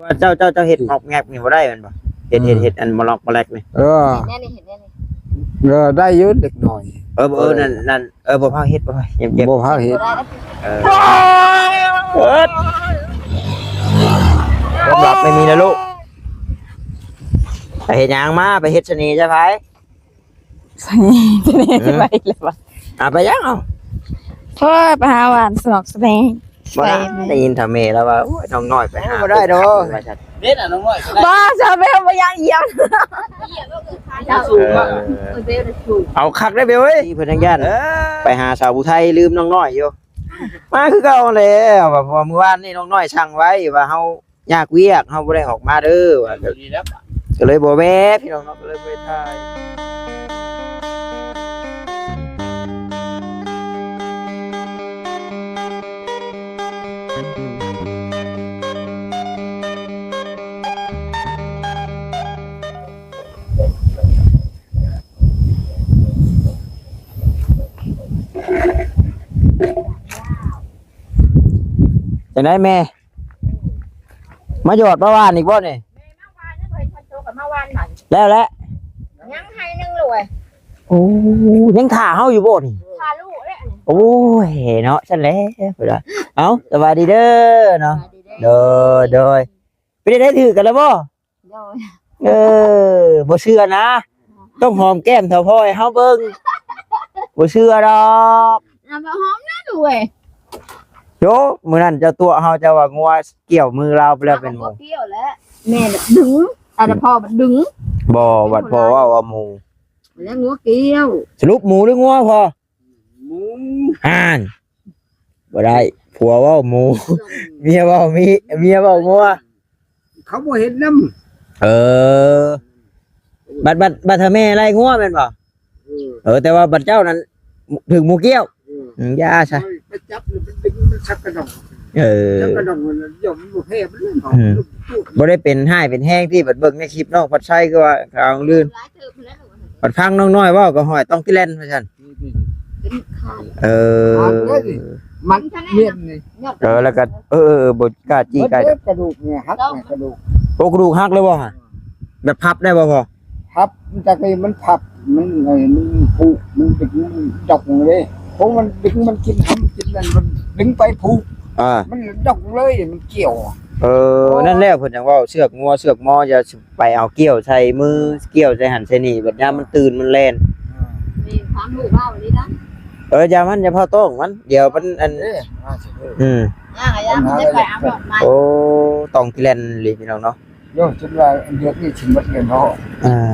ວ່າເຈົ້າ ເຈົ້າ ເຈົ້າເຮັດງອບແງບນີ້ບໍ່ໄດ້ແມ່ນບໍ່? ເຮັດ ເຮັດ ເຮັດອັນມະລັອກມະແລັກນີ້. ເອີ ເຮັດແນ່ນີ້ ເຮັດແນ່ນີ້. ເອີ ໄດ້ຢູ່ເດັກນ້ອຍ. ເອີ ເອີ ນັ້ນ ນັ້ນ ເອີ ບໍ່ພາວເຮັດ ບໍ່ພາວເຮັດ ເຈັບ ເຈັບ ບໍ່ພາວເຮັດ. ບໍ່ໄດ້ ເອີ ຄວາມລັບໄມ່ມີນະລູກ. ໄປເຮັດຫຍັງມາ? ໄປເຮັດສະເໜ່ໃສ່ໃຜ? ສະເໜ່ ສະເໜ່ ເອີ ໄປແລ້ວວະ. ອ່າ ໄປຫຍັງເອົາ? ໂອ້ຍ ໄປຫາຫວານສະໜອກສະເໜ່. ບໍ່ໄດ້ ໄປ ໄດ້ຍິນຖ້າແມ່ລາວວ່າ ໂອ້ຍ ນ້ອງນ້ອຍໄປຫາ ບໍ່ໄດ້ດອກ ວ່າຊັ້ນ. ເດັດອະ ນ້ອງນ້ອຍກໍໄດ້. ບໍ່ ຊາວເບວບໍ່ຢາກຢຽບ. ເອີ ເອົາຄັກໄດ້ເບວເອີຍ. ເພິ່ນຍັງຢ້ານ ເອີ ໄປຫາສາວຜູ້ໄທລືມນ້ອງນ້ອຍຢູ່. ມາຄືເກົ່າແລ້ວ ເພາະວ່າມື້ວານນີ້ນ້ອງນ້ອຍສັ່ງໄວ້ວ່າເຮົາ ຍາກວຽກ ເຮົາບໍ່ໄດ້ອອກມາເດີວ່າ ກໍເລີຍບໍ່ແວ່ພີ່ນ້ອງເນາະ ກໍເລີຍບໍ່ໄດ້ຖ່າຍ. ຈັ່ງໃດແມ່? ມາຢອດມາຫວ່ານອີກບໍ່ນີ້? ແມ່ມາຫວ່ານແລ້ວ ເພິ່ນໂທກັນມາຫວ່ານໃໝ່. ແລ້ວແຫຼະ ຍັງໄຮ່ໜຶ່ງລູກເອີຍ. ໂອ້ ຍັງຖ້າເຮົາຢູ່ບໍ່ນີ້? ຖ້າລູກແຫຼະ. ໂອ້ຍເນາະ ຊັ້ນແຫຼະ. ເອົາ ສະບາຍດີເດີເນາະ. ໂດຍ ໂດຍ. ເປັນໄດ້ຖືກກັນແລ້ວບໍ່? ໂດຍ. ເອີ ບໍ່ເຊື່ອນະ ຕ້ອງຫອມແກ້ມເຖົ້າພໍ່ໃຫ້ເຮົາເບິ່ງ. ບໍ່ເຊື່ອດອກ. ເອົາມາຫອມນະລູກເອີຍ. ໂຢ ມື້ນັ້ນເຈົ້າຕົວະເຮົາ ເຈົ້າວ່າງົວກ່ຽວມືລາວໄປແລ້ວ ເປັນໝູ. ບໍ່ກ່ຽວແຫຼະ ແມ່ນດຶງ ອັນພໍ່ມັນດຶງ. ບໍ່ ບັດພໍ່ເວົ້າວ່າໝູ. ແລ້ວງົວກ່ຽວ. ສະຫຼຸບໝູຫຼືງົວພໍ່? ໝູ. ອ່ານ ບໍ່ໄດ້ ຜົວເວົ້າໝູ ເມຍເວົ້າມີ ເມຍເວົ້າງົວ. ເຂົາບໍ່ເຫັນນຳ. ເອີ ບັດ ບັດ ບັດຖ້າແມ່ໄລ່ງົວແມ່ນບໍ່? ເອີ ເອີ ແຕ່ວ່າບັດເຈົ້ານັ້ນຖືກໝູກ່ຽວ. ເອີ ອືມ ຢ່າຊະ ໄປຈັບມັນດຶງ ມັນສັກກະດອງ. ເອີ ສັກກະດອງມັນ ຢ່ອມມັນບໍ່ແພ້ມັນເລີຍ. ອືມ ບໍ່ໄດ້ເປັນຮ້າຍເປັນແຮງຕິ ບັດເບິ່ງໃນຄລິບນ້ອງພັດໄຊຄືວ່າເອົາລື່ນ ບັດຟັງນ້ອງນ້ອຍເວົ້າກໍຫ້ອຍຕ້ອງຕິແລ່ນວ່າຊັ້ນ. ເອີ ມັນມຽນນີ້. ເອີ ແລ້ວກໍ ເອີ ເອີ ບໍ່ກ້າຈີ້ກ້າ. ກະດູກນີ້ຫັກ ກະດູກ. ໂອ້ ກະດູກຫັກເລີຍບໍ່? ແບບພັບໄດ້ບໍ່ພໍ່? ພັບ ມັນຈັກນີ້ມັນພັບ ມັນ ເອີ ມັນຜຸ ມັນດຶງ ມັນດັກເດ້. ເພາະມັນດຶງ ມັນກິນຫຳກິນນັ້ນ ມັນດຶງໄປຜຸ ອ່າ ມັນດັກເລີຍ ມັນກ່ຽວ. ເອີ ນັ້ນແຫຼະ ເພິ່ນຈັ່ງເວົ້າ ເຊືອກງົວເຊືອກມໍ ຢ່າ ໄປເອົາກ່ຽວໃສ່ມື ກ່ຽວໃສ່ຫັ້ນໃສ່ນີ້ ບັດຍາມມັນຕື່ນມັນແລ່ນ. ເອີ ຢ່າມັນ ຢ່າພາຕ້ອງມັນ ດຽວມັນອັນ ເອີ ອືມ ໂອ້ ຕ້ອງກິແລ່ນອີ່ຫຼີພີ່ນ້ອງເນາະ. ໂຍ ຈົນວ່າເດືອນນີ້ຊິໝົດເງິນເນາະ. ອ່າ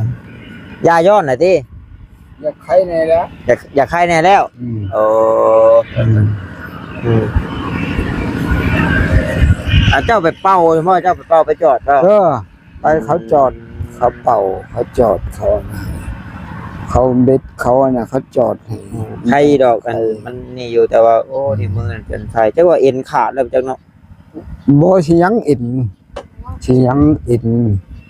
ຢາຍ້ອນນະຕິ. ຢາກໄຄແນ່ແລ້ວ ຢາກ ຢາກໄຄແນ່ແລ້ວ. ອືມ ໂອ້ ອືມ ອືມ ອ່າ ເຈົ້າໄປເປົ່າບໍ່? ເຈົ້າໄປເປົ່າໄປຈອດບໍ່? ເອີ ໄປເຂົາຈອດ ເຂົາເປົ່າ ເຂົາຈອດ ເຂົາ ເຂົາເບັດ ເຂົາອັນນັ້ນ ເຂົາຈອດໃຫ້. ອືມ ໄຄດອກ ອັນ ເອີ ມັນນີ້ຢູ່ ແຕ່ວ່າ ໂອ້ ນີ້ມືມັນເປັນໄຄ ຈັກວ່າເອັນຂາດແລ້ວຈັກເນາະ. ບໍ່ ຊິຍັງເອັນ ຊິຍັງເອັນ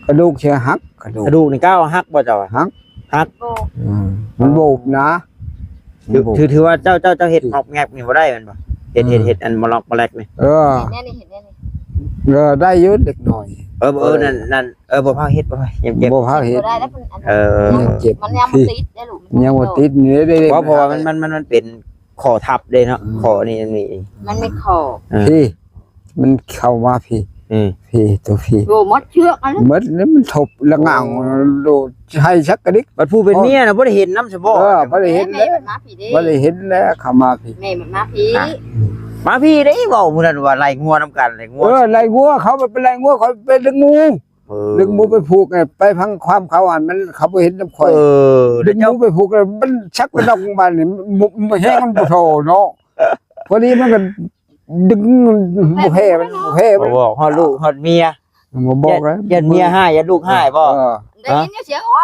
ກະດູກຊິຫັກ ກະດູກ ກະດູກນີ້ກ້າວຫັກບໍ່ເຈົ້າ? ຫັກ ຫັກ ອືມ ມັນໂບກນະ. ຖື ຖື ຖືວ່າເຈົ້າ ເຈົ້າ ເຈົ້າເຮັດງອບແງບນີ້ບໍ່ໄດ້ແມ່ນບໍ່? ເຮັດ ເຮັດ ເຮັດອັນມະລັອກມະແລັກນີ້. ເອີ ເຮັດແນ່ນີ້ ເຮັດແນ່ນີ້. ເອີ ໄດ້ຢູ່ເດັກນ້ອຍ. ເອີ ເອີ ນັ້ນ ນັ້ນ ເອີ ບໍ່ພາວເຮັດ ບໍ່ພາວເຮັດ ຍັງເຈັບ ບໍ່ໄດ້ແລ້ວ ເອີ ຍັງເຈັບ ມັນຍັງບໍ່ຕິດເດ້ລູກ ຍັງບໍ່ຕິດນີ້ເດ້. ເພາະ ເພາະວ່າມັນ ມັນ ມັນ ມັນເປັນ ຂໍ້ທັບເດ້ເນາະ. ອືມ ຂໍ້ນີ້ມັນມີ ມັນມີຂໍ້ ເອີ ພີ້ ມັນເຂົ້າມາພີ້. ອືມ ພີ້ ໂຕພີ້ ໂອ້ ໝົດເຊືອກອັນນັ້ນ ໝົດແລ້ວ ມັນທົບລະງ່າງ ໂດດໃຫ້ສັກກະດິກ. ບັດຜູ້ເປັນເມຍນະບໍ່ໄດ້ເຫັນນຳຊະບໍ່? ເອີ ບໍ່ໄດ້ເຫັນແລ້ວ ບໍ່ໄດ້ເຫັນແລ້ວ ເຂົ້າມາພີ້ ແມ່ມັນມາພີ້ ມາພີ້ເດ້. ເວົ້າມື້ນັ້ນວ່າໄລ່ງົວນຳກັນ ໄລ່ງົວ ເອີ ໄລ່ງົວ ເຂົາໄປໄລ່ງົວ ຂ້ອຍໄປດຶງໝູ. ເອີ ດຶງໝູໄປຜູກ ໄປຟັງຄວາມເຂົາຫັ້ນ ມັນ ເຂົາບໍ່ເຫັນນຳຂ້ອຍ. ເອີ ດຶງໝູໄປຜູກ ມັນສັກກະດອງບາດນີ້ ໝູ ແຮງມັນບໍ່ພໍເນາະ. ພໍດີມັນກໍດຶງ ບໍ່ແພ້ ມັນບໍ່ແພ້ ບໍ່ບອກຮອດລູກຮອດເມຍ ບໍ່ບອກ. ຢ້ານເມຍຮ້າຍ ຢ້ານລູກຮ້າຍບໍ່? ເອີ ໄດ້ຍິນສຽງ ໂອ້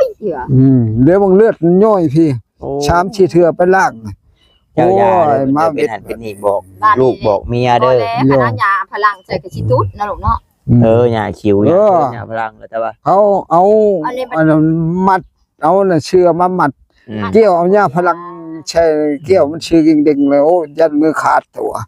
ຍ ເທື່ອ ອືມ ເຫຼືອເບິ່ງເລືອດມັນຍ້ອຍພີ້ ໂອ້ ສາມສີ່ເທື່ອໄປລ້າງ. ເຈົ້າຢ່າ ໂອ້ຍ ມາເປັນຫັ້ນເປັນນີ້ ບອກລູກບອກເມຍເດີ. ພໍແລ້ວ ຄັນເອົາຫຍ້າຝຣັ່ງໃສ່ກໍຊິຕຸດນະລູກເນາະ. ອືມ ເອີ ຫຍ້າຂິວ ຫຍ້າ ເອີ ຫຍ້າຝຣັ່ງ ແຕ່ວ່າເຮົາເອົາອັນນັ້ນມັດ ເອົາອັນນັ້ນເຊືອກມາມັດ ອືມ ກ່ຽວເອົາຫຍ້າຝຣັ່ງໃສ່ ກ່ຽວມັນຊື່ກິງເດັງແລ້ວ ໂອ້ ຢ້ານມືຂາດຕົວະ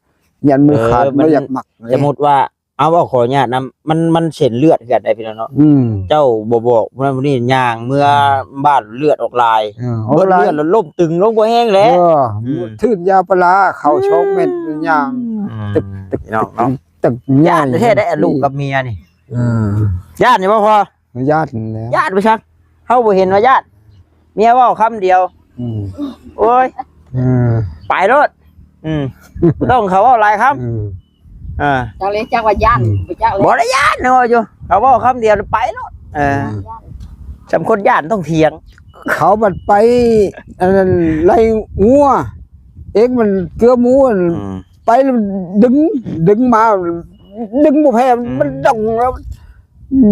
ຢ້ານມືຂາດ. ເອີ ບໍ່ຢາກມັກເລີຍ. ສົມມຸດວ່າ ເອົາ ເວົ້າຂໍອະນຸຍາດນຳ ມັນ ມັນເສັ້ນເລືອດຄືກັນໄດ໋ພີ່ນ້ອງເນາະ. ອືມ ເຈົ້າບໍ່ບອກຜູ້ນັ້ນຜູ້ນີ້ ຍ່າງເມືອ ອືມ ບ້ານເລືອດອອກຫຼາຍ ເອີ ເບິດເລືອດແລ້ວລົ້ມຕຶງລົງບໍ່ແຮງແລ້ວ. ເອີ ອືມ ທຶນຢາປາລາເຂົ້າສອງເມັດ ອືມ ຍ່າງ ອືມ ຕຶກ ຕຶກ ພີ່ນ້ອງເນາະ ຕຶກ ຍ່າງ ຢ້ານແທ້ໄດ໋ ລູກກັບເມຍນີ້. ເອີ ຢ້ານຢູ່ບໍ່ພໍ່? ຢ້ານແຫຼະ ຢ້ານໄປຊັ້ນ ເຮົາບໍ່ເຫັນວ່າຢ້ານ ເມຍເວົ້າຄຳດຽວ ອືມ ໂອ້ຍ ເອີ ໄປໂລດ ອືມ ບໍ່ຕ້ອງເຂົາເວົ້າຫຼາຍຄຳ ອືມ ອ່າ ຈັກເລີຍ ຈັກວ່າຢ້ານ ອືມ ບໍ່ຈັກເລີຍ ບໍ່ໄດ້ຢ້ານເນາະ ຢູ່ ເຂົາເວົ້າຄຳດຽວໄປໂລດ ເອີ ອືມ ຈຳຄົນຢ້ານຕ້ອງຖຽງ ເຂົາບັດໄປ ອັນນັ້ນ ໄລ່ງົວ ເອກມັນເກືອໝູ ອືມ ໄປແລ້ວດຶງ ດຶງມາ ດຶງບໍ່ແພ້ ອືມ ມັນດົງແລ້ວ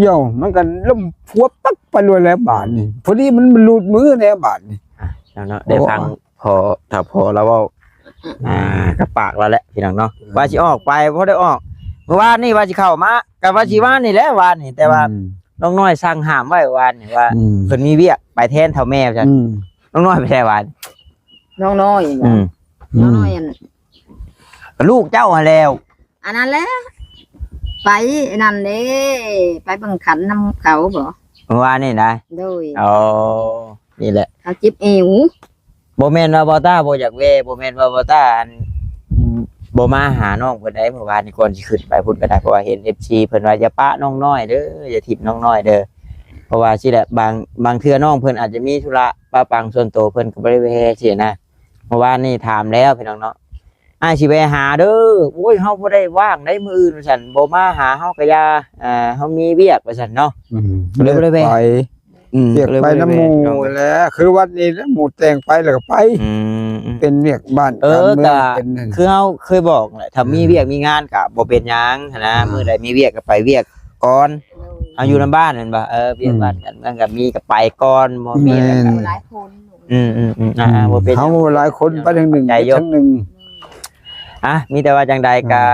ໂຍ ມັນກໍລົ້ມຟວບປັກໄປໂລດແລ້ວບາດນີ້ ພໍດີມັນ ມັນຫຼຸດມືແລ້ວບາດນີ້ ອ່ະ ເນາະ ໄດ້ຟັງ ໂອ້ ພໍ່ ຖ້າພໍ່ລາວເວົ້າ ອ່າ ກັບປາກລາວແຫຼະ ພີ່ນ້ອງເນາະ ອືມ ວ່າຊິອອກໄປ ບໍ່ໄດ້ອອກ ມື້ວານນີ້ວ່າຊິເຂົ້າມາ ກໍວ່າຊິມານີ້ແຫຼະວານນີ້ ແຕ່ວ່າ ອືມ ນ້ອງນ້ອຍສັ່ງຫ້າມໄວ້ວານນີ້ວ່າ ອືມ ເພິ່ນມີວຽກ ໄປແທນເຖົ້າແມ່ວ່າຊັ້ນ ອືມ ນ້ອງນ້ອຍໄປໃສວານ? ນ້ອງນ້ອຍ ອືມ ນ້ອງນ້ອຍ ອັນ ກໍລູກເຈົ້າຫັ້ນແຫຼ້ວ ອັນນັ້ນແຫຼະ ໄປອັນນັ້ນເດ້ ໄປເບິ່ງຂັນນຳເຂົາບໍ? ເມື່ອວານນີ້ນະ? ໂດຍ ອໍ ນີ້ແຫຼະ ເຂົາເຈັບແອວ ບໍ່ແມ່ນວ່າບ່າວຕ້າບໍ່ຢາກແວ່ ບໍ່ແມ່ນວ່າບ່າວຕ້າ ອັນ ບໍ່ມາຫານ້ອງເພິ່ນໃດ ເມື່ອວານນີ້ ກ່ອນຊິຂຶ້ນໄປພຸ້ນກໍໄດ້ ເພາະວ່າເຫັນເອັຟຊີເພິ່ນວ່າ ຢ່າປະນ້ອງນ້ອຍເດີ ຢ່າຖິ້ມນ້ອງນ້ອຍເດີ ເພາະວ່າຊີ້ແຫຼະ ບາງ ບາງເທື່ອນ້ອງເພິ່ນອາດຈະມີທຸລະປະປັງສ່ວນໂຕ ເພິ່ນກໍບໍ່ໄດ້ແວ່ຊີ້ນະ ເມື່ອວານນີ້ຖາມແລ້ວ ພີ່ນ້ອງເນາະ ອ້າຍຊິແວ່ຫາເດີ ໂອ້ຍ ເຮົາບໍ່ໄດ້ວ່າງໃດມື້ອື່ນວ່າຊັ້ນ ບໍ່ມາຫາເຮົາກະຢ່າ ອ່າ ເຮົາມີວຽກວ່າຊັ້ນເນາະ ອືມ ກໍເລີຍບໍ່ໄດ້ແວ່ ໄປ ອືມ ວຽກ ກໍເລີຍ ໄປ ບໍ່ໄດ້ແວ່ ນຳໝູ່ແຫຼະ ຄືວັດນີ້ແຫຼະ ໝູ່ແຕ່ງໄປແລ້ວກໍໄປ ອືມ ເປັນວຽກບ້ານ ເອີ ການເມືອງ ກະ ເປັນນັ້ນ ຄືເຮົາເຄີຍບອກແຫຼະ ຖ້າມີ ອືມ ວຽກມີງານກະບໍ່ເປັນຫຍັງຫັ້ນນະ ອືມ ມື້ໃດມີວຽກກໍໄປວຽກກ່ອນ ໂດຍ ເຮົາຢູ່ນຳບ້ານແມ່ນບໍ່ ເອີ ວຽກ ອືມ ບ້ານການເມືອງກໍມີກໍໄປກ່ອນ ບໍ່ມີແລ້ວກໍ ແມ່ນ ຫຼາຍຄົນ ອືມໆໆ ອ່າ ອືມ ບໍ່ເປັນຫຍັງ ເຮົາຫຼາຍຄົນໄປທາງໜຶ່ງ ໃຈຢູ່ ໄປທາງໜຶ່ງ ອ່ະ ມີແຕ່ວ່າຈັ່ງໃດກໍ ອື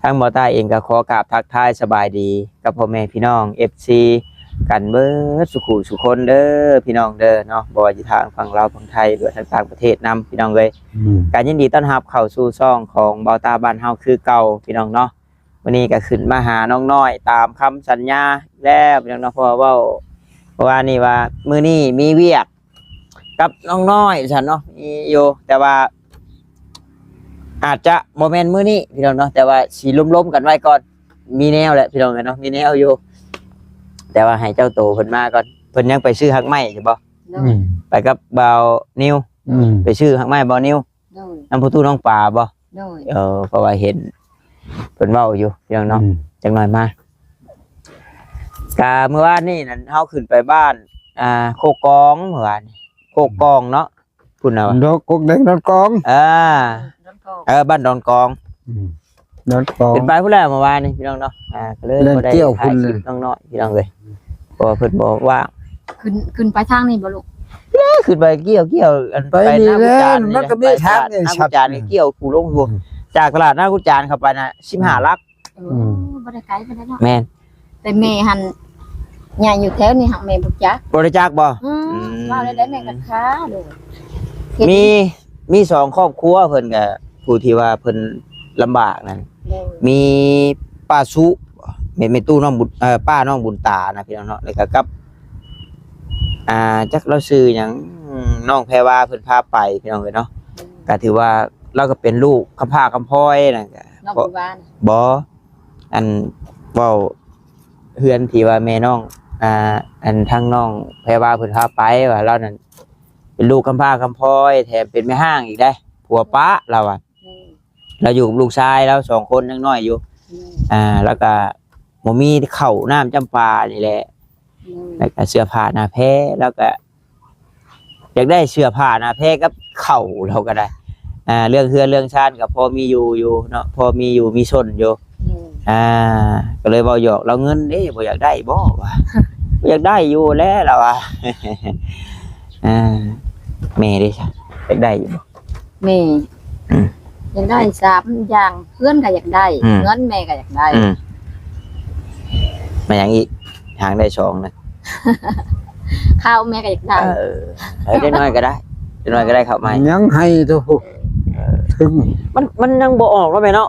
ມ ທາງບ່າວຕ້າເອງກໍຂໍກາບທັກທາຍສະບາຍດີກັບພໍ່ແມ່ພີ່ນ້ອງເອັຟຊີກັນເບິດສູ່ຜູ້ສູ່ຄົນເດີພີ່ນ້ອງເດີເນາະ ບໍ່ວ່າຢູ່ທາງຝັ່ງລາວຝັ່ງໄທ ຫຼືວ່າທາງຕ່າງປະເທດນຳພີ່ນ້ອງເອີຍ ອືມ ກໍຍິນດີຕ້ອນຮັບເຂົ້າສູ່ຊ່ອງຂອງບ່າວຕ້າບ້ານເຮົາຄືເກົ່າພີ່ນ້ອງເນາະ. ມື້ນີ້ກໍຂຶ້ນມາຫານ້ອງນ້ອຍຕາມຄຳສັນຍາແລ້ວພີ່ນ້ອງເນາະ ເພາະວ່າເວົ້າເມື່ອວານນີ້ວ່າມື້ນີ້ມີວຽກກັບນ້ອງນ້ອຍວ່າຊັ້ນເນາະ ມີຢູ່ ແຕ່ວ່າອາດຈະບໍ່ແມ່ນມື້ນີ້ພີ່ນ້ອງເນາະ ແຕ່ວ່າຊິລົມໆກັນໄວ້ກ່ອນ ມີແນວແຫຼະພີ່ນ້ອງເອີຍເນາະ ມີແນວຢູ່ ແຕ່ວ່າໃຫ້ເຈົ້າໂຕເພິ່ນມາກ່ອນ ເພິ່ນຍັງໄປຊື້ຮາກໄມ້ຢູ່ບໍ່? ໂດຍ ອືມ ໄປກັບບ່າວນິວ ອືມ ໄປຊື້ຮາກໄມ້ບ່າວນິວ ໂດຍ ນຳພໍ່ຕູ້ນ້ອງປາບໍ່? ໂດຍ ເອີ ເພາະວ່າເຫັນເພິ່ນເວົ້າຢູ່ພີ່ນ້ອງເນາະ ອືມ ຈັກໜ້ອຍມາ ກະມື້ວານນີ້ນັ້ນເຮົາຂຶ້ນໄປບ້ານ ອ່າ ໂຄກກອງ ມື້ວານນີ້ ໂຄກກອງເນາະ ພຸ້ນນະວະ ດອນ ກົກແດງດອນກອງ ເອີ ດອນກອງ ເອີ ບ້ານດອນກອງ ອືມ ດອນກອງ ຂຶ້ນໄປພຸ້ນແຫຼະມື້ວານນີ້ພີ່ນ້ອງເນາະ ອ່າ ກໍເລີຍບໍ່ໄດ້ຖ່າຍຄລິບນ້ອງນ້ອຍພີ່ນ້ອງເອີຍ ເພາະວ່າເພິ່ນບໍ່ວ່າງ ຂຶ້ນ ຂຶ້ນໄປທາງນີ້ບໍ່ລູກ? ເອີ ຂຶ້ນໄປກ່ຽວ ກ່ຽວ ອັນ ໄປ ໄປ ນີ້ແຫຼະ ນາກຸຈານ ມັນກໍມີທາງນີ້ ນາກຸຈານ ນີ້ ສັດ ກໍກ່ຽວພູລົງພູ ອືມ ຈາກຕະຫຼາດນາກຸຈານເຂົ້າໄປນະ ສິບຫ້າຫຼັກ ເອີ ອືມ ບໍ່ໄດ້ໄກປານໃດເນາະ ແມ່ນ ແຕ່ແມ່ຫັ້ນ ໃຫຍ່ຢູ່ແຖວນີ້ຫາກແມ່ບໍ່ຈັກ ບໍ່ໄດ້ຈັກບໍ່? ອືມ ອືມ ວ່າແລ້ວໄດ້ແມ່ກໍຄາໂລດ ມີ ມີສອງຄອບຄົວເພິ່ນກໍ ຜູ້ທີ່ວ່າເພິ່ນລຳບາກນັ້ນ ໂດຍ ມີປ້າສຸ ແມ່ ແມ່ຕູ້ນ້ອງບຸນ ເອີ ປ້ານ້ອງບຸນຕານະພີ່ນ້ອງເນາະ ແລ້ວກໍກັບ ອ່າ ຈັກລາວຊື່ຫຍັງ ນ້ອງແພວາເພິ່ນພາໄປພີ່ນ້ອງເອີຍເນາະ ອືມ ກໍຖືວ່າລາວກໍເປັນລູກຄຳພ້າຄຳພ້ອຍນະ ນ້ອງບຸນຫວານ ບໍ່ ອັນເວົ້າເຮືອນທີ່ວ່າແມ່ນ້ອງ ອ່າ ອັນທາງນ້ອງແພວາເພິ່ນພາໄປ ວ່າລາວນັ້ນເປັນລູກຄຳພ້າຄຳພ້ອຍ ແຖມເປັນແມ່ຮ້າງອີກເດ້ ຜົວປະລາວອະ ອືມ ລາວຢູ່ກັບລູກຊາຍລາວສອງຄົນ ຍັງນ້ອຍຢູ່ ອືມ ອ່າ ແລ້ວກໍບໍ່ມີເຂົ້ານ້ຳຈຳປານີ້ແຫຼະ ອືມ ແລ້ວກໍເສື້ອຜ້າໜ້າແພ ແລ້ວກໍ ຢາກໄດ້ເສື້ອຜ້າໜ້າແພກັບເຂົ້າ ລາວກໍໄດ້ ອ່າ ເລື່ອງເຮືອນເລື່ອງຊານກໍພໍມີຢູ່ຢູ່ເນາະ ພໍມີຢູ່ມີຊົນຢູ່ ອືມ ອ່າ ກໍເລີຍເວົ້າຫຍອກລາວ ເງິນເດ້ ບໍ່ຢາກໄດ້ບໍ່ ວ່າ ບໍ່ຢາກໄດ້ຢູ່ແຫຼະ ລາວວ່າ ອ່າ ແມ່ເດ້ ຢາກໄດ້ຢູ່ບໍ່? ແມ່ ອືມ ຢາກໄດ້ສາມຢ່າງ ເຮືອນກໍຢາກໄດ້ ອືມ ເງິນແມ່ກໍຢາກໄດ້ ອືມ ແມ່ນຫຍັງອີກ? ຫາງໄດ້ສອງນະ ເຂົ້າແມ່ກໍຢາກໄດ້ ເອີ ເອີ ເດັກນ້ອຍກໍໄດ້ ເດັກນ້ອຍກໍໄດ້ເຂົ້າໃໝ່ ຍັງໃຫ້ໂຕ ເອີ ເຖິງ ມັນ ມັນຍັງບໍ່ອອກເນາະແມ່ເນາະ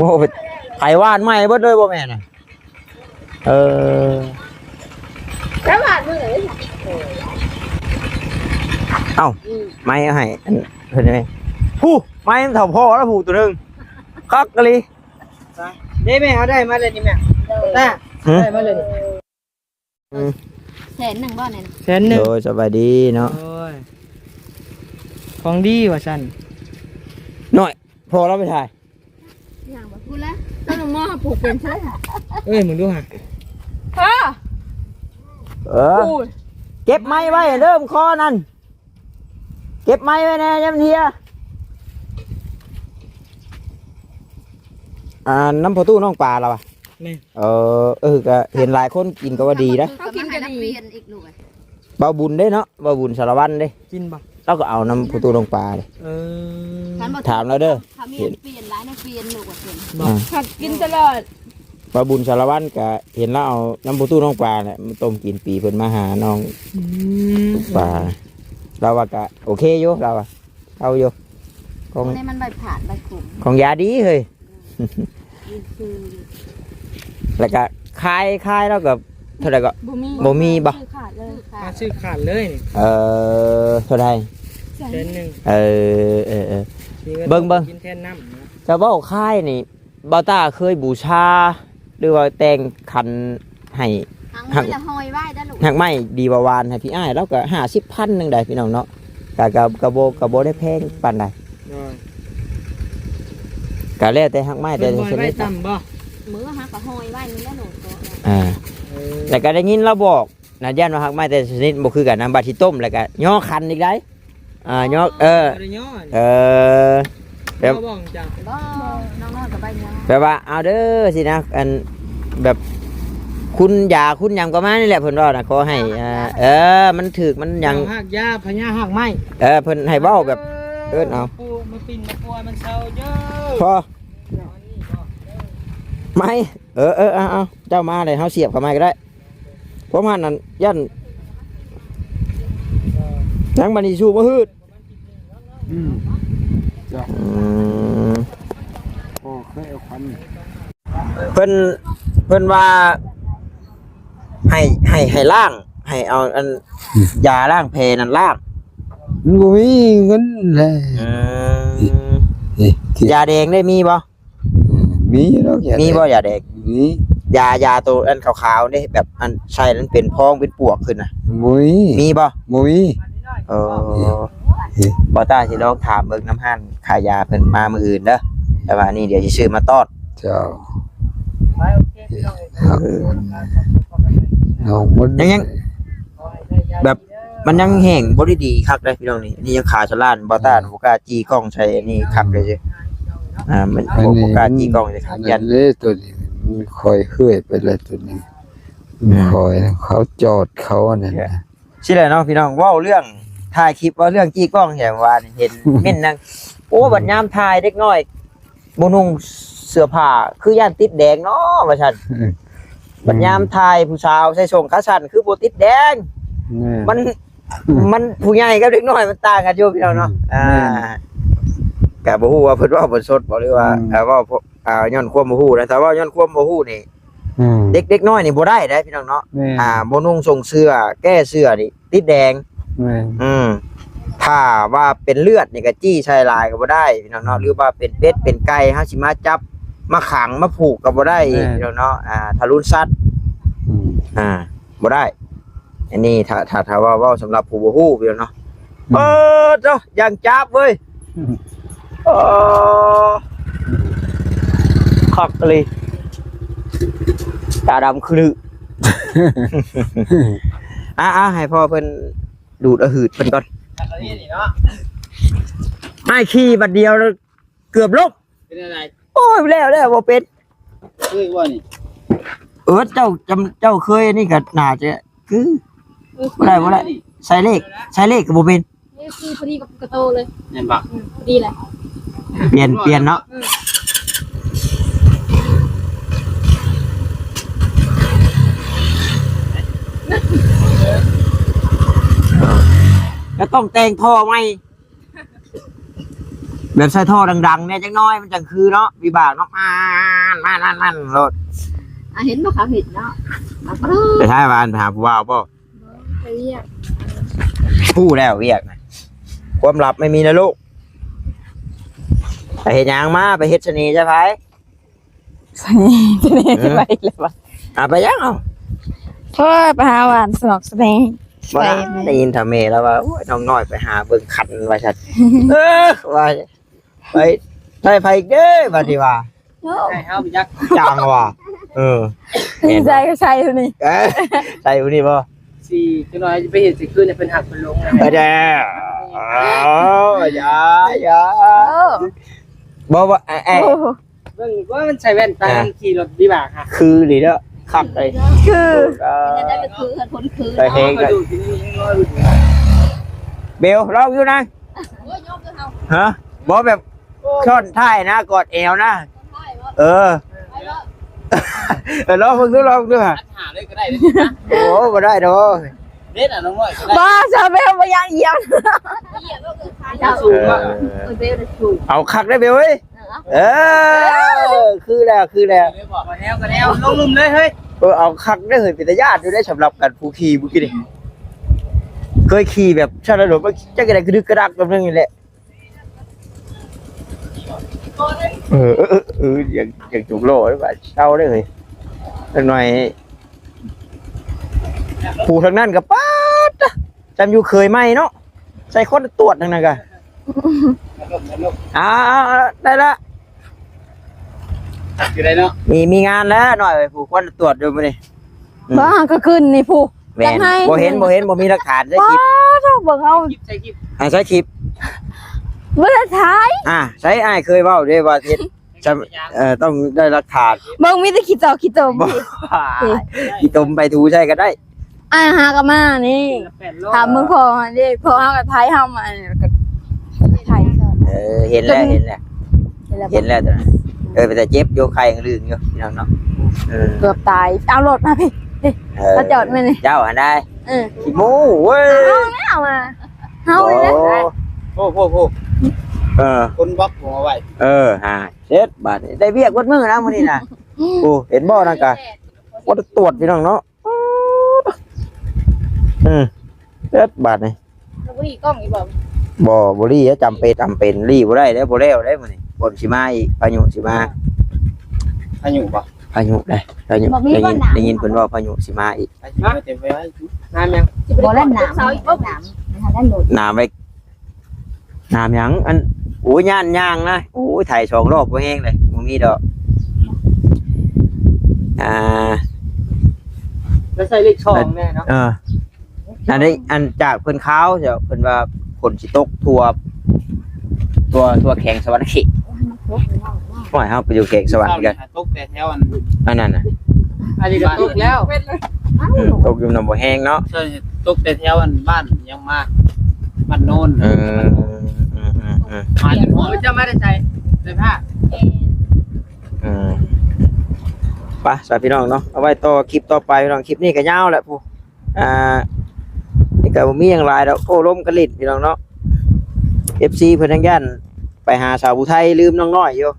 ໂອ້ ໄປຫວ່ານໃໝ່ເບິດເລີຍບໍ່ແມ່ນນະ? ເອີ ໄປຫວ່ານມື້ໃດ? ເອົ້າ ອືມ ໄມ້ໃຫ້ອັນເພິ່ນໄດ້ ຜູ້ ໄມ້ມັນເທົ່າພໍ່ແລ້ວຜູ້ ໂຕໜຶ່ງ ຄັກອີ່ຫຼີ. ໄປ ເດ້ແມ່ ເຮົາໄດ້ມາແລ້ວນີ້ແມ່ ຕາ ຫື? ໄດ້ມາແລ້ວນີ້. ອືມ ແສນໜຶ່ງບໍ່ແມ່ນ? ແສນໜຶ່ງ. ໂດຍ ສະບາຍດີເນາະ. ໂອ້ຍ ຂອງດີວ່າຊັ້ນ. ນ້ອຍ ພໍ່ລາວໄປຖ່າຍ ຫຍັງບໍ່? ພຸ້ນລະ ຕົ້ນໝໍ້ປູກເປັນໃຊ່. ເອີຍ ມຶງດູຫາ. ເອີ ເອີ ເກັບໄມ້ໄວ້ເດີ ຄອນັ້ນ. ເກັບໄມ້ໄວ້ແດ່ ຢ່າມັນເຫ່ຍ. ອ່າ ນຳພໍ່ຕູ້ນ້ອງປາລາວວ່າ. ແມ່ນ. ເອີ ເອີ ກະເຫັນຫຼາຍຄົນກິນກໍວ່າດີນະ. ເຮົາກິນກໍດີ. ເບົາບຸນເດ້ເນາະ ເບົາບຸນສາລະວັນເດ້ ກິນບໍ່? ລາວກໍເອົານຳພໍ່ຕູ້ນ້ອງປາເດ້. ເອີ ຖາມລາວເດີ. ເຫັນປ່ຽນຫຼາຍນະ ປ່ຽນລູກວ່າເປັນ. ບໍ່ ອ່າ ຮັກກິນຕະຫຼອດ. ເບົາບຸນສາລະວັນກະເຫັນລາວເອົານຳພໍ່ຕູ້ນ້ອງປາແຫຼະ ມາຕົ້ມກິນປີເພິ່ນມາຫານ້ອງ. ອືມ ປາ ລາວວ່າກະໂອເຄຢູ່ ລາວວ່າເອົາຢູ່ ຂອງ ນີ້ມັນໃບຜາດໃບຂົມ ຂອງຢາດີເຮີ້ຍ. ອືມ ແລ້ວກະຂາຍ ຂາຍແລ້ວກໍເທົ່າໃດກໍ ບໍ່ມີ ບໍ່ມີບໍ່? ຊື້ຂາດເລີຍ ຊື້ຂາດເລີຍນີ້. ເອີ ເທົ່າໃດ? ແສນໜຶ່ງ. ເອີ ເອີ ເອີ ເບິ່ງ ເບິ່ງ ກິນແທນນ້ຳນະ. ຈະເວົ້າຂາຍນີ້ ບ່າວຕ້າເຄີຍບູຊາ ຫຼືວ່າແຕ່ງຂັນໃຫ້ ຫາກໄມ້ ຫາກ ລະຫ້ອຍໄວ້ເດີລູກ. ຫາກໄມ້ດີວ່າຫວານໃຫ້ພີ່ອ້າຍ ລາວກໍຫ້າສິບພັນໜຶ່ງໄດ໋ພີ່ນ້ອງເນາະ. ກໍ ກໍ ກໍບໍ່ ກໍບໍ່ໄດ້ແພງປານໃດ. ໂດຍ ກໍແລ້ວແຕ່ຫາກໄມ້ ແຕ່ຊະນິດ. ເພິ່ນບໍ່ໄວ້ຕ່ຳບໍ່? ມື້ຫາກໍຫ້ອຍໄວ້ນີ້ແຫຼະລູກ. ອ່າ ເອີ ແລ້ວກໍໄດ້ຍິນລາວບອກນະ ຢ້ານວ່າຫາກໄມ້ແຕ່ຊະນິດບໍ່ຄືກັນນະ ບາດຊິຕົ້ມແລ້ວກໍຍໍຂັນອີກໄດ໋. ອ່າ ຍໍ ເອີ ບໍ່ໄດ້ຍໍ. ເອີ ແບບ ບໍ່ ນ້ອງໆກໍໄປຍໍ ແບບວ່າເອົາເດີຊີ້ນະ ອັນ ແບບຄຸນຢາຄຸນຫຍັງປະມານນີ້ແຫຼະ ເພິ່ນເວົ້ານະ. ຂໍໃຫ້ ອ່າ ເອີ ມັນຖືກມັນຫຍັງ ເອົາຮາກຢາ ພະຍາຮາກໄມ້. ເອີ ເພິ່ນໃຫ້ເວົ້າແບບ ເອີ ເອີ້ນເອົາ ມາປູມາປິ່ນມາປົວມັນເຊົາເດີ ພໍ ໄມ້. ເອີ ເອີ ເອົາ ເອົາ ເຈົ້າມາເລີຍ ເຮົາສຽບເຂົ້າໄມ້ກໍໄດ້. ປະມານນັ້ນ ຢ້ານ ຍັງ ບາດນີ້ສູ້ບໍ່ຮືດ. ອືມ ເຈົ້າ ອືມ ໂອ້ ເຄີຍເອົາຄວັນ ເພິ່ນ ເພິ່ນວ່າໃຫ້ ໃຫ້ ໃຫ້ລ້າງ ໃຫ້ເອົາອັນ ອືມ ຢາລ້າງແຜນັ້ນລ້າງ. ມັນບໍ່ມີເງິນແຫຼະ. ອືມ ນີ້ ຢາແດງໄດ້ມີບໍ່? ອືມ ມີຢູ່ດອກ ຢາແດງ ມີບໍ່ຢາແດງ? ມີ ຢາ ຢາໂຕອັນຂາວໆເດ້ ແບບອັນໃສ່ແລ້ວມັນເປັນພອງເປັນປວກຂຶ້ນນະ. ບໍ່ມີ ມີບໍ່? ບໍ່ມີ. ເອີ ເອີ ບ່າວຕ້າຊິລອງຖາມເບິ່ງນຳຮ້ານຂາຍຢາເພິ່ນມາມື້ອື່ນເດີ ແຕ່ວ່າອັນນີ້ດຽວຊິຊື້ມາຕ້ອນ. ເຈົ້າ ເອີ ນ້ອງມັນ ຍັງ ຍັງ ແບບ ມັນຍັງແຫ້ງບໍ່ໄດ້ດີຄັກເດ້ພີ່ນ້ອງນີ້. ນີ້ຍັງຂາສະຫຼານ ບໍ່ຕ້ານ ອືມ ບໍ່ກ້າຈີ້ກ້ອງໃສ່ອັນນີ້ຄັກເລີຍ. ອ່າ ມັນ ອັນນີ້ ບໍ່ກ້າຈີ້ກ້ອງເລີຍຄັກ ຢ້ານເດ້. ໂຕນີ້ມັນຄ່ອຍເຮື່ອຍໄປແລ້ວ ໂຕນີ້ ອືມ ຄ່ອຍ ເຂົາຈອດເຂົາອັນນັ້ນນະ. ຊີ້ແຫຼະເນາະພີ່ນ້ອງ ເວົ້າເລື່ອງຖ່າຍຄລິບ ເວົ້າເລື່ອງຈີ້ກ້ອງແທ້ ວ່າເຫັນເມັ້ນນຳ. ໂອ້ ອືມ ບັດຍາມຖ່າຍເດັກນ້ອຍ ບໍ່ນຸ່ງເສື້ອຜ້າ ຄືຢ້ານຕິດແດງເນາະ ວ່າຊັ້ນ. ອືມ ບັດຍາມຖ່າຍຜູ້ສາວໃສ່ສົ້ງຂາສັ້ນ ຄືບໍ່ຕິດແດງ. ແມ່ນ ມັນ ມັນຜູ້ໃຫຍ່ກັບເດັກນ້ອຍມັນຕ່າງກັນຢູ່ພີ່ນ້ອງເນາະ. ອືມ ອ່າ ແມ່ນ ກະບໍ່ຮູ້ວ່າເພິ່ນເວົ້າບໍ່ສົດບໍ່ ຫຼືວ່າ ອືມ ເອີ ເວົ້າ ອ່າ ຍ້ອນຄວາມບໍ່ຮູ້ນະ. ຖ້າເວົ້າຍ້ອນຄວາມບໍ່ຮູ້ນີ້ ອືມ ເດັກ ເດັກນ້ອຍນີ້ບໍ່ໄດ້ເດ້ພີ່ນ້ອງເນາະ. ແມ່ນ ອ່າ ບໍ່ນຸ່ງສົ້ງເສື້ອ ແກ້ເສື້ອນີ້ ຕິດແດງ. ແມ່ນ ອືມ ຖ້າວ່າເປັນເລືອດນີ້ກໍຈີ້ໃສ່ຫຼາຍກໍບໍ່ໄດ້ພີ່ນ້ອງເນາະ. ອືມ ຫຼືວ່າເປັນເປັດເປັນໄກ່ ເຮົາຊິມາຈັບມາຂັງມາຜູກກໍບໍ່ໄດ້. ແມ່ນ ພີ່ນ້ອງເນາະ. ອ່າ ທາລຸນສັດ ອືມ ອ່າ ບໍ່ໄດ້. ອັນນີ້ຖ້າ ຖ້າ ຖ້າເວົ້າ ເວົ້າສຳລັບຜູ້ບໍ່ຮູ້ພີ່ນ້ອງເນາະ. ອືມ ເອີ ເຈົ້າ ຢ່າງຈັບເວີຍ. ເອີ ຄັກອີ່ຫຼີ ຕາດຳຄະລຶ. ອ່າ ອ່າ ໃຫ້ພໍ່ເພິ່ນດູດເອົາຫືດເພິ່ນກ່ອນ. ອ້າຍຂີ່ບັດດຽວເກືອບລົ້ມ. ເປັນຈັ່ງໃດ? ໂອ້ຍ ແລ້ວ ແລ້ວ ບໍ່ເປັນ. ເຄີຍບໍ່ນີ້? ເອີ ເຈົ້າ ເຈົ້າເຄີຍ ອັນນີ້ກໍໜ້າຈະຄື. ເອີ ບໍ່ໄດ້ ບໍ່ໄດ້ ໃສ່ເລກ ໃສ່ເລກກໍບໍ່ເປັນ. ນີ້ຄືພໍດີກັບກະໂຕເລີຍ ແມ່ນບໍ່? ອືມ ພໍດີແຫຼະ. ປ່ຽນ ປ່ຽນເນາະ. ອືມ ກໍຕ້ອງແຕ່ງທໍ່ໃໝ່. ແບ ບບໃສ່ທໍ່ດັງໆແດ່ຈັກໜ້ອຍ ມັນຈັ່ງຄືເນາະ ວິບາກເນາະ ມານ ມານ ມານ ມານໂລດ. ອ່າ ເຫັນບໍ່ເຂົາເຮັດເນາະ ເອົາໄປ ໄປຖ່າຍວ່າ ອັນ ໄປຫາຜູ້ບ່າວບໍ່? ບໍ່ ໄປວຽກ. ຮູ້ແລ້ວວຽກນະ ຄວາມລັບໄມ່ມີໃນໂລກ. ໄປເຮັດຫຍັງມາ? ໄປເຮັດສະເໜ່ໃສ່ໃຜ? ສະເໜ່ ສະເໜ່ ເອີ ໃສ່ໃຜແລ້ວວະ? ອ່າ ໄປຫຍັງເອົາ? ໂອ້ຍ ໄປຫາຫວານສະໜອກສະເໜ່. ບໍ່ໄດ້ ໄປ ໄດ້ຍິນເຖົ້າແມ່ລາວວ່າ ໂອ້ຍ ນ້ອງນ້ອຍໄປຫາເບິ່ງຄັນວ່າຊັ້ນ. ເອີ ວ່າ ໄປ ໄປໃຜອີກເດ້ ບັດນີ້ວ່າ ໂອ້ ໃຫ້ເຮົາໄປຈັກ ຈັ່ງວ່າ ເອີ ແມ່ນ ໃສ່ ໃສ່ຜູ້ນີ້ ເອີ ໃສ່ຜູ້ນີ້ບໍ່? ຊິຈັກໜ້ອຍຊິໄປເຮັດຊິຄືນໃຫ້ເພິ່ນຮັກເພິ່ນຫຼົງ ເອີ ເດີ ເອີ ຢ່າ ຢ່າ ໂອ້ ບໍ່ ບໍ່ ໄອ້ ໄອ້ ໂອ້ ເບິ່ງວ່າມັນໃສ່ແວ່ນຕາ ອ່າ ຂີ່ລົດວິບາກ ຄືນີ້ເດີ ຄັກເລີຍ ຄື ເອີ ໄດ້ໄປຄືເຮືອນຄົນຄື ໄປເຮງ ເນາະ ເບວ ລອງຢູ່ນະ ຮະ ບໍ່ແບບຊ້ອນທ້າຍນະ ກອດແອວນະ ເອີ ເອີ ລອງເບິ່ງດູ ລອງເບິ່ງດູ ຫາເລີຍກໍໄດ້ເດ້ ໂອ້ ບໍ່ໄດ້ດອກ ເດັດອ່ະ ນ້ອງນ້ອຍ ບໍ່ ຊາວເບວບໍ່ຢາກຢຽບ ເອີ ເອົາຄັກໄດ້ເບວເອີຍ. ເອີ ຄືແລ້ວ ຄືແລ້ວ ກໍແນວ ກໍແນວ ລົງລຸ່ມເລີຍເຮີ້ຍ ເອີ ເອົາຄັກເດີເຮີ້ຍ ເປັນຕາຢ້ານຢູ່ເດ້ ສຳລັບກັນຜູ້ຂີ່ມື້ກີ້ນີ້ ເຄີຍຂີ່ແບບຊັ້ນລະໂດດ ມັນຈັກຈັ່ງໃດ ກະດຶກກະດັກແບບໜຶ່ງນີ້ແຫຼະ ເອີ ເອີ ເອີ ເອີ ຢາກ ຢາກຈົກລໍ້ ເຊົາເດີເຮີ້ຍ ຈັກໜ້ອຍ ຜູ້ທາງນັ້ນກໍ ປາດ ຈຳຢູ່ເຄີຍໃໝ່ເນາະ ໃສ່ຄວານຕວດທາງນັ້ນກະ ອ່າ ໄດ້ລະ ຢູ່ໄດ້ເນາະ ມີ ມີງານແລ້ວໜ້ອຍ ຜູ້ຄວນຕວດຢູ່ມື້ນີ້ ອືມ ບໍ່ ກໍຂຶ້ນນີ້ຜູ້ ແມ່ນ ຈັກໃຫ້ ບໍ່ເຫັນ ບໍ່ເຫັນ ບໍ່ມີຫຼັກຖານ ໃສ່ຄລິບ ບໍ່ ເບິ່ງເອົາ ໃສ່ຄລິບ ໃສ່ຄລິບ ອ່າ ໃສ່ຄລິບ ບໍ່ໄດ້ຖ່າຍ ອ່າ ໃສ່ ອ້າຍເຄີຍເວົ້າເດ້ວ່າເຮັດ ຈຳ ເອີ ຕ້ອງໄດ້ຫຼັກຖານ ເບິ່ງມີແຕ່ຂີ້ເຕົ່າ ຂີ້ຕົມ ບໍ່ ເອີ ຂີ້ຕົມໄປຖູໃສ່ກໍໄດ້ ອ້າຍຫາກໍມານີ້ ຖາມເບິ່ງພໍ່ເດ້ ພໍ່ເຮົາກໍໄຖເຮົາມາ ກໍໄຖ ເອີ ເຫັນແລ້ວ ເຫັນແລ້ວ ເຫັນແລ້ວ ເຫັນແລ້ວ ເອີ ເປັນຕາເຈັບຢູ່ ໄຂ້ຍັງລຶ້ງຢູ່ ພີ່ນ້ອງເນາະ ເອີ ເກືອບຕາຍ ເອົາລົດມາພີ່ ເອີ ມາຈອດມານີ້ ເຈົ້າຫັ້ນໄດ໋ ເອີ ຂີ້ໂມ້ເວີຍ ເອົາແລ້ວມາ ເຮົານີ້ແຫຼະ ໂອ້ ໂອ້ ໂອ້ ເອີ ຄົນບລັອກຜົມເອົາໄວ້ ເອີ ຫາ ເຊັດບາດນີ້ ໄດ້ວຽກເບິດມື້ນະມື້ນີ້ນະ ໂອ້ ເຫັນບໍ່ ນັ້ນກະບໍ່ໄດ້ຕວດ ພີ່ນ້ອງເນາະ ອືມ ເຊັດບາດນີ້ ບໍ່ລີ້ກ້ອງອີກບໍ່? ບໍ່ ບໍ່ລີ້ ຈຳເປັນ ຈຳເປັນ ລີ້ບໍ່ໄດ້ເດ້ ບໍ່ແລ້ວເດ້ມື້ນີ້ ຝົນຊິມາອີກ ພາຍຸຊິມາ ພາຍຸບໍ່? ພາຍຸເດ້ ພາຍຸ ໄດ້ຍິນ ໄດ້ຍິນເພິ່ນເວົ້າພາຍຸຊິມາອີກ ພາຍຸເຕັມໄປໄວ້ ນ້ຳຍັງ ບໍ່ແລ້ວ ນ້ຳ ນ້ຳ ນ້ຳໄວ້ ນ້ຳຫຍັງ ອັນ ໂອ້ຍ ຢ້ານຍ່າງນະ ໂອ້ຍ ໄຖສອງລອບບໍ່ແຮງເລີຍ ບໍ່ມີດອກ ອ່າ ແລ້ວໃສ່ເລກສອງແນ່ເນາະ ເອີ ອັນນີ້ ອັນຈາກເພິ່ນຂ່າວເຈົ້າ ເພິ່ນວ່າຝົນຊິຕົກທົ່ວ ທົ່ວ ທົ່ວແຂວງສະຫວັນນະເຂດ ໂອ້ຍ ເຮົາໄປຢູ່ແຂວງສະຫວັນນະເຂດ ຕົກແຕ່ແຖວອັນ ອັນນັ້ນນະ ອັນນີ້ກໍຕົກແລ້ວ ອືມ ຕົກຢູ່ນຳບໍ່ແຮງເນາະ ໃຊ່ ຕົກແຕ່ແຖວອັນບ້ານຫຍັງມາ ບ້ານໂນນ ເອີ ມາຈົນຮອດ ເຈົ້າມາແຕ່ໃສ ໃສ່ຜ້າ ເອີ ໄປຊະພີ່ນ້ອງເນາະ ເອົາໄວ້ຕໍ່ຄລິບຕໍ່ໄປພີ່ນ້ອງ ຄລິບນີ້ກໍຍາວແຫຼະ ຜູ້ ອ່າ ນີ້ກໍບໍ່ມີຫຍັງຫຼາຍດອກ ໂອ້ ລົມກັນຫຼິ້ນພີ່ນ້ອງເນາະ ເອັຟຊີ ເພິ່ນຍັງຢ້ານໄປຫາສາວຜູ້ໄທ ລືມນ້ອງນ້ອຍຢູ່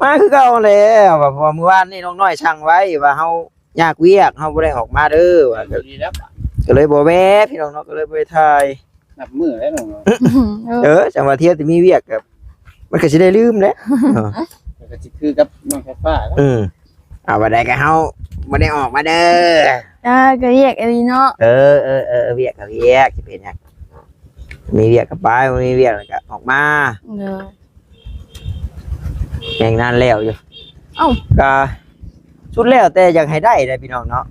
ມາຄືເກົ່າແຫຼະ ເພາະວ່າມື້ວານນີ້ນ້ອງນ້ອຍສັ່ງໄວ້ວ່າເຮົາຍາກວຽກ ເຮົາບໍ່ໄດ້ອອກມາເດີ ວ່າ ກໍເລີຍບໍ່ແວ່ພີ່ນ້ອງເນາະ ກໍເລີຍບໍ່ໄດ້ຖ່າຍ ນັບມື້ແລ້ວນ້ອງ ເອີ ເອີ ຈັ່ງວ່າທ່ຽວຊິມີວຽກກໍ ມັນກໍຊິໄດ້ລືມແຫຼະ ເອີ ມັນກໍຊິຄືກັບນ້ອງໄຟຟ້າ ເອີ ເອົາ ບັດໃດກໍເຮົາບໍ່ໄດ້ອອກມາເດີ ອ່າ ກໍວຽກອີ່ຫຼີເນາະ ເອີ ເອີ ເອີ ວຽກກໍວຽກ ຊິເປັນຫຍັງ ມີວຽກກໍໄປ ບໍ່ມີວຽກແລ້ວກໍອອກມາ ເອີ ແຮງງານແລ້ວຢູ່ ເອົ້າ ກໍສຸດແລ້ວແຕ່ຢາກໃຫ້ໄດ້ແຫຼະພີ່ນ້ອງເນາະ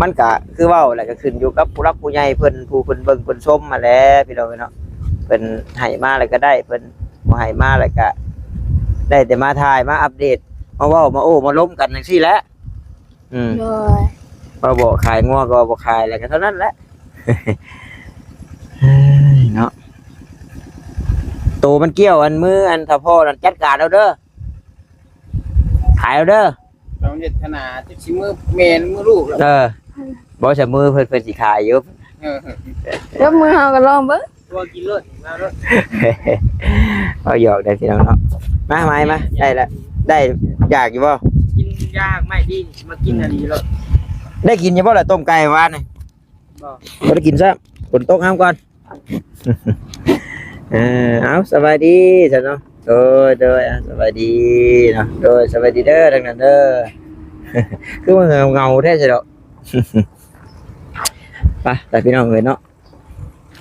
ມັນກະຄືເວົ້າແຫຼະ ກໍຂຶ້ນຢູ່ກັບຜູ້ຫຼັກຜູ້ໃຫຍ່ເພິ່ນ ຜູ້ເພິ່ນເບິ່ງເພິ່ນຊົມຫັ້ນແຫຼະພີ່ນ້ອງເອີຍເນາະ ເພິ່ນໃຫ້ມາແລ້ວກໍໄດ້ ເພິ່ນບໍ່ໃຫ້ມາແລ້ວກໍໄດ້ແຕ່ມາຖ່າຍ ມາອັບເດດ ມາເວົ້າ ມາໂອ້ ມາລົມກັນຈັ່ງຊີ້ແຫຼະ ອືມ ໂດຍ ວ່າບໍ່ຂາຍງົວກໍວ່າບໍ່ຂາຍ ແລ້ວກໍເທົ່ານັ້ນແຫຼະ ເອີຍ ເນາະ ໂຕມັນກ່ຽວ ອັນມື ອັນຖ້າພໍ່ນັ້ນຈັດການເອົາເດີ ຂາຍເອົາເດີ ຕ້ອງເຮັດຂະໜາດ ຈັກຊິມືແມ່ນມືລູກແລ້ວ ເອີ ບໍ່ ຊະມືເພິ່ນ ເພິ່ນຊິຂາຍຢູ່ ເອີ ແລ້ວມືເຮົາກໍລອງເບິ່ງ ຕົວະກິນໂລດ ມາໂລດ ເວົ້າຫຍອກໄດ້ພີ່ນ້ອງເນາະ. ມາ ມາ ມາ ໄດ້ລະ ໄດ້ ຢາກຢູ່ບໍ່? ກິນຢາກໄມ້ດີ ມາກິນອັນນີ້ໂລດ. ໄດ້ກິນຢູ່ບໍ່ລະຕົ້ມໄກ່ວານນີ້? ບໍ່ ບໍ່ໄດ້ກິນຊ້ຳ ຝົນຕົກຫ້າມກ່ອນ. ເອີ ເອົາ ສະບາຍດີຊັ້ນເນາະ. ໂດຍ ໂດຍ ເອົາ ສະບາຍດີເນາະ. ໂດຍ ສະບາຍດີເດີ ທາງນັ້ນເດີ. ຄືວ່າເຫງົາໆແທ້ຊັ້ນດອກ. ໄປ ໄປ ພີ່ນ້ອງເອີຍເນາະ.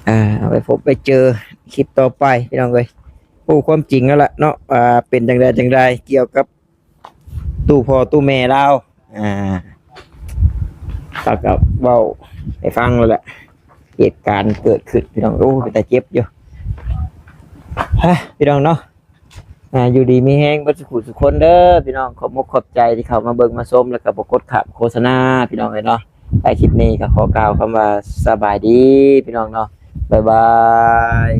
ອ່າ ເອົາໄປພົບໄປເຈີຄລິບຕໍ່ໄປ ພີ່ນ້ອງເອີຍ. ຮູ້ຄວາມຈິງແລ້ວລະເນາະ ວ່າເປັນຈັ່ງໃດຈັ່ງໃດ ກ່ຽວກັບຕູ້ພໍ່ຕູ້ແມ່ລາວ. ອ່າ ລາວກໍເວົ້າໃຫ້ຟັງແລ້ວລະ ເຫດການເກີດຂຶ້ນ ພີ່ນ້ອງ. ໂອ້ ເປັນຕາເຈັບຢູ່. ຮະ ພີ່ນ້ອງເນາະ. ອ່າ ຢູ່ດີມີແຮງເບິດສູ່ຜູ້ສູ່ຄົນເດີພີ່ນ້ອງ. ຂອບອົກຂອບໃຈທີ່ເຂົ້າມາເບິ່ງມາຊົມ ແລ້ວກໍບໍ່ກົດຂ້າມໂຄສະນາ ພີ່ນ້ອງເອີຍເນາະ. ທ້າຍຄລິບນີ້ກໍຂໍກ່າວຄຳວ່າສະບາຍດີ ພີ່ນ້ອງເນາະ. ບາຍບາຍ.